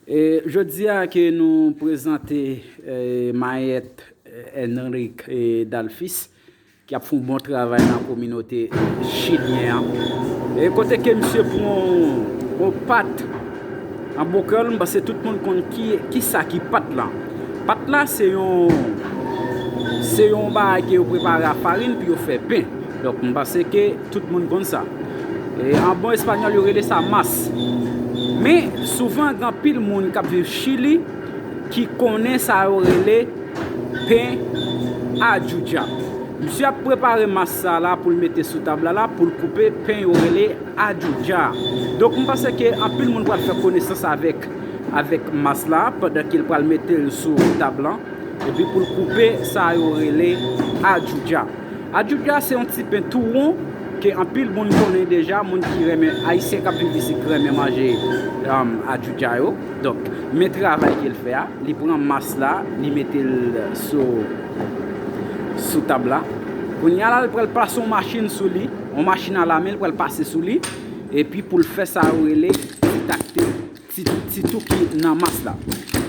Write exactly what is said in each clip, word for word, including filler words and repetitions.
E jodi a ke nou prezante eh, mayèt eh, Enric eh, Dalfis ki ap fè yon bon travay nan kominote chilyen an. E kote ke misye pran yon pat an bokèl, m panse tout moun konn ki, ki sa ki pat la. Pat la se yon se yon bagay ke yo prepare a farin pou yo fè pen. Donk m panse ke tout moun konn sa. E an bon espanyòl yo rele sa mas. Men souvan gen anpil moun k ap viv Chili ki konnen sa yo rele pen ajuja. Misye ap prepare mas sa la pou l mete sou tab la la pou l koupe pen yo rele ajuja. Donk m panse ke anpil moun pral fè konesans avèk avèk mas la pandan ke l pral mete l sou tab lan epi pou l koupe sa yo rele ajuja. Ajuja se yon ti pen tou won ke anpil moun konnen deja, moun ki renmen, ayisyen k ap viv isi ki renmen manje um, ajuja yo. Donk, men travay ke l fè a, li pran mas la, li mete l sou sou tab la. Kounye a la, l pral pase yon machin sou li, yon machin alamen, l pral pase sou li, epi pou l fè sa yo rele ti takte, ti, ti tou ki nan mas la.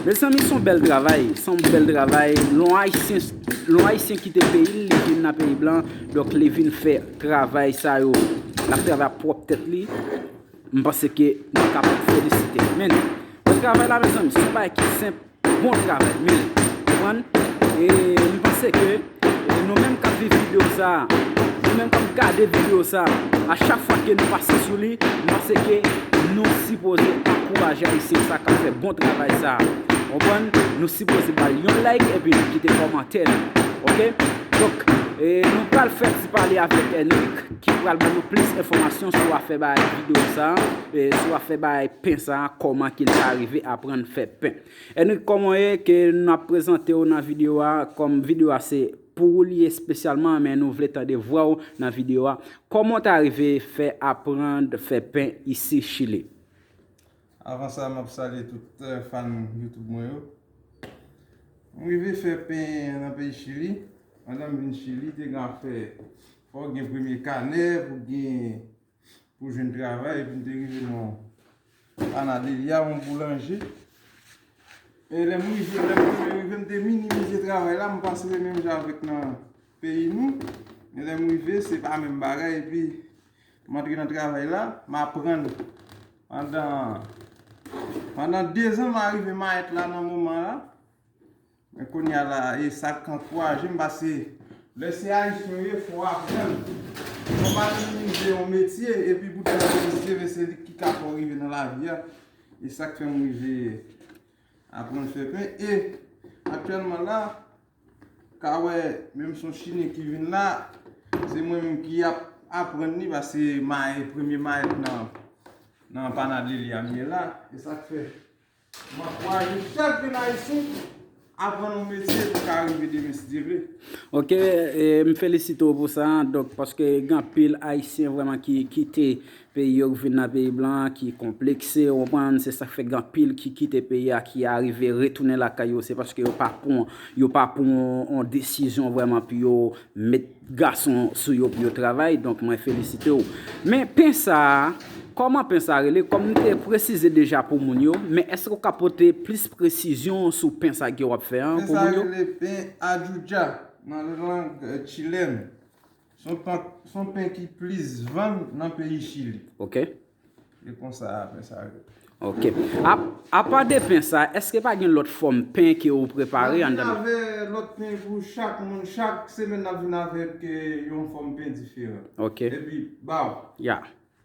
Mezanmi, se yon bèl travay, se yon bèl travay. Lè yon ayisyen, lè yon ayisyen kite peyi l, li vin nan peyi blan, donk li vin fè travay sa yo, l ap travay ak pwòp tèt li. M panse ke nou kapab felisite l. Men, bon travay la, mezanmi, se yon bagay ki senp, bon travay, men, konprann? E m panse ke e nou menm k ap viv videyo sa a, nou menm k ap gade videyo sa a, a chak fwa ke nou pase sou li, m panse ke nou sipoze ankouraje ayisyen sa k ap fè bon travay sa a. Konprann? Nou sipoze ba l yon like epi nou kite kòmantè nou. Oke? Donk, e nou pral fè ti pale avèk Enric ki pral ban nou plis enfòmasyon sou afè bagay videyo sa a, e sou afè bagay pen sa a, kòman ke l ta rive aprann fè pen. Enric, kòman w ye? Ke n ap prezante w nan videyo a, kòm videyo a se pou ou li ye espesyalman, men nou vle tande vwa w nan videyo a. Kòman w ta rive fè aprann fè pen isi Chili? Avan sa, m ap salye tout eh, fan YouTube mwen yo. M rive fè pen nan peyi Chili. Pandan m vin Chili, te gen afè fò w gen premye kanè pou gen pou jwenn travay epi m te rive nan Panaderia, yon boulanje. E lè m rive, lè m rive, rive m te minimize travay la, m panse se menm jan avèk nan peyi nou. Men lè m rive, se pa menm bagay epi m antre nan travay la, m aprann pandan pandan dezan m arive mayèt la nan moman la. Men kounye a la, e sa k ankouraje m, paske lè se ayisyen w ye, fò w aprann. Fò w pa minimize yon metye, epi pou tèl metye, men se li ki ka fè w rive nan lavi a. E sa k fè m rive aprann fè pen. E aktyèlman la, ka wè, menm se yon chilyen ki vin la, se mwen menm ki ap aprann li, paske mayèt, premye mayèt nan, nan panaderia m ye la. E sa k fè. M ankouraje chak grenn ayisyen aprann yon metye pou ka rive demen si Dye vle. Ok, e, m felisite w pou sa, donk, paske gen anpil ayisyen vrèman ki kite peyi yo, ki vin nan peyi blan, ki konplekse, w konprann, se sa k fè gen anpil ki kite peyi a, ki arive retounen lakay yo, se paske yo pa pran, yo pa pran yon desizyon vrèman pou yo met gason sou yo pou yo travay, donk mwen felisite w. Men pen sa a, kòman pen sa a rele? Kòm m te presize deja pou moun yo, men èske w ka pote plis presizyon sou pen sa a ke w ap fè an pou moun yo? Pen sa a rele pen ajuja nan lang chilèn. Se yon pen ki plis vann nan peyi Chili. Ok. E konsa pen sa a rele. Ok. Apa de pen sa, èske pa gen lòt fòm pen ke ou prepare anndan? N ap vin avè lòt pen pou chak moun. Chak semèn n ap vin avèk yon fòm pen diferan. Ok. Epi, baw. Ya.